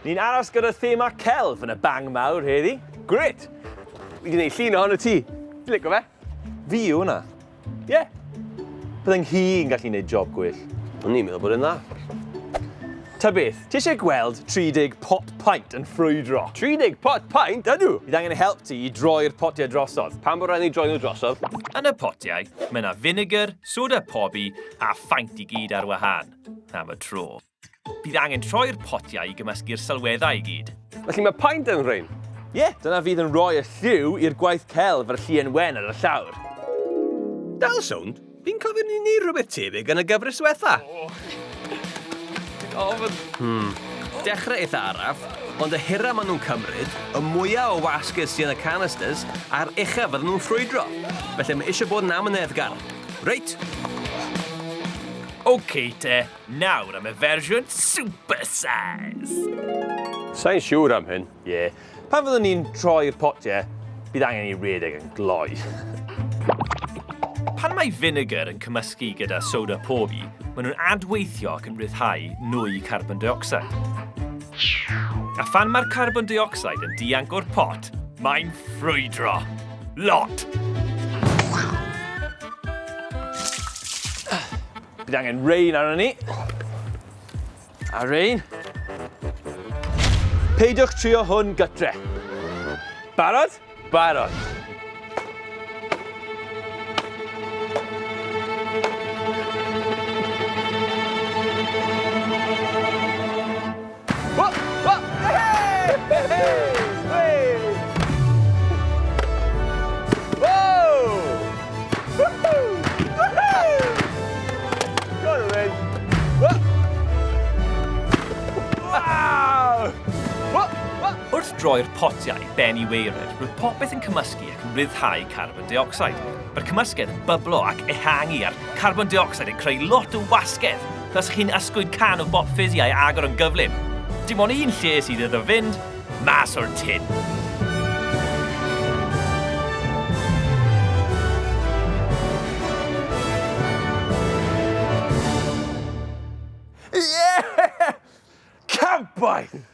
Ni'n aros gyda thema celf yn y bang mawr heddi. Grêt! Fi 'di neud llun ohono ti. Ti'n lico fe? Fi yw hwnna. Ie. Bydde nghi yn gallu neud job gwell. O'n i'n meddwl bod e'n dda. Ta beth, ti eisiau gweld 30 pot paint yn ffrwydro? 30 pot paint? Ydw! Bydd angen help ti i droi'r potiau drosodd. Pam bod rhaid ni droi nhw drosodd? Yn y potiau, mae yna finegr, soda pobi a phaent i gyd ar wahân, am y tro. Bydd angen troi'r potiau i gymysgu'r sylweddau i gyd. Felly mae paent yn rhain? Ie, yeah, dyna fydd yn rhoi y lliw i'r gwaith celf a'r llien wen ar y llawr. Dal sownd, fi'n cofio ni wneud rhywbeth tebyg yn y gyfres diwetha. Ofn. Dechrau eitha araf, ond y hira maen nhw'n cymryd, y mwyaf o wasgedd sydd yn y canisters, a'r ucha fydden nhw'n ffrwydro. Felly mae eisiau bod yn amyneddgar. Reit! OK te, Nawr am y fersiwn super size! Sa i'n siŵr am hyn. Ie. Pan fyddwn ni'n troi'r potiau, bydd angen i redeg yn gloi. Pan mae finegr yn cymysgu gyda soda pobi, maen nhw'n adweithio ac yn rhyddhau nwy carbon deuocsid. A phan mae'r carbon deuocsid yn dianc o'r pot, mae'n ffrwydro. Lot! Bydd angen rein arno ni. A rein. Peidiwch trio hwn gytre. Barod? Barod. Whoa, whoa, hey, hey, hey. Whoa! Wrth droi'r potiau ben i waered, roedd popeth yn cymysgu ac yn rhyddhau carbon deuocsid. Mae'r cymysgedd yn byblo ac ehangu a'r carbon deuocsid yn creu lot o wasgedd, fel 'sa chi'n ysgwyd can o bop fizzy a'i agor yn gyflym. Dim ond un lle sydd iddo fynd, Mas o'r tin! Yeah! Campwaith!